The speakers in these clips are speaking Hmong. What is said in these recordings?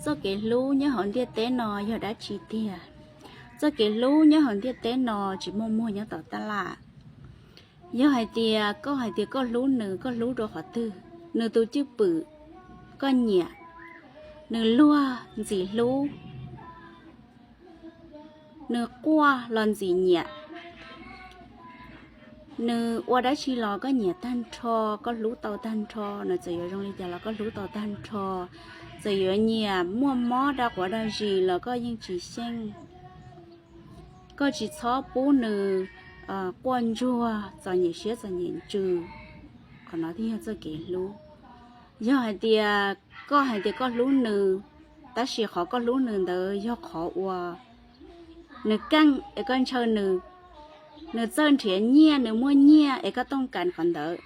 Txoj kev hlub nyob hauv ntiaj teb no yog dab tsi tiag? Txoj kev hlub nyob hauv ntiaj teb no tsis muaj muag nyob tom tab laj. Yog hais tias koj hais tias koj hlub nws, koj hlub rau qhov twg? Nws tus cwj pwm koj nyiam, nws luag ntxim hlub, nws quaj los ntxim nyiam, nws ua dab tsi los koj nyiam tag nrho, koj hlub tau tag nrho, nws txawm yuav zoo li cas los koj hlub tau tag nrho, txawm yuav nyiam muaj mob dab quav dab zis los koj yeej tsis xyeej. Koj tsis txhob pub nws quaj ntsuag txom nyem siab txom nyem ntsws. Qhov no thiaj yog txoj kev hlub. Yog hais tias koj hais tias koj hlub nws, tab sis qhov koj hlub nws ntawd yog qhov uas nws keej es koj ntshaw nws, nws txawj nrhiav nyiaj, nws muaj nyiaj es koj tooj kas qhov ntawd,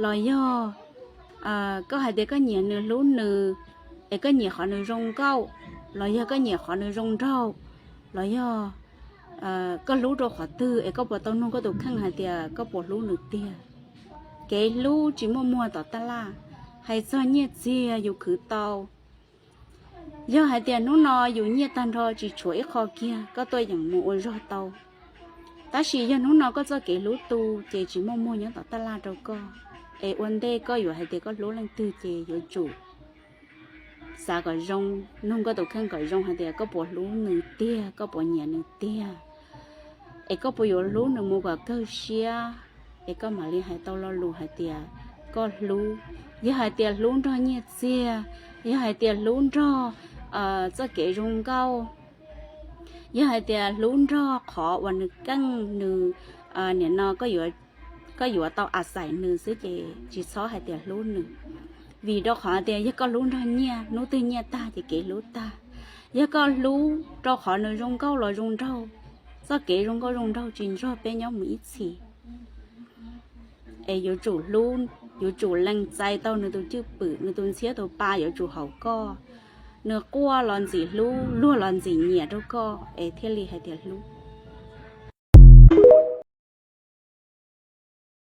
los yog koj hais tias koj nyiam nws hlub nws es koj nyiam qhov nws zoo nkauj, los yog koj nyiam qhov nws zoo nraug, los yog koj hlub rau qhov twg es koj puas tau nug koj tus kheej hais tias koj puas hlub nws tiag? Kev hlub tsis muaj muag tom tab laj. Hais txog nyiaj txiag yus khwv tau, yog hais tias hnub no yus nyiaj tag nrho tsis tshuav ib qho kiag koj tuaj yeem mus ua zog tau, tab sis yog hnub no koj txoj kev hlub tu ces tsis muaj muag nyob tom tab laj rau koj. Es ua ntej koj yuav hais tias koj hlub leej twg ces yuav tsum xav kom zoo, nug koj tus kheej kom zoo hais tias koj puas hlub nws tiag, koj puas nyiam nws tiag, es koj puas yuav hlub nws mus kom kawg siab, es koj mam li hais tau lo lus hais tias koj hlub. Yog hais tias hlub nrog nyiaj txiag, yog hais tias hlub nrog txoj kev zoo nkauj, yog hais tias hlub nrog qhov uas nws keej, nws nim no koj yuav tau a xais nws xwb ces tsis txhob hais tias hlub nws. Vim rau qhov tias yog koj hlub nrog nyiaj, hnub twg nyiaj tag ces kev hlub tag. Yog koj hlub rau qhov nws zoo nkauj los zoo nraug, txoj kev zoo nkauj zoo nraug tsis nrog peb nyob mus ib txhis. Es yuav tsum hlub, yuav tsum lees txais tau nws tus cwj pwm, nws tus ntxhiab tus pa yuav tsum haum koj, nws quaj los ntxim hlub, luag los ntxim nyiam rau koj es thiaj li hais tias hlub.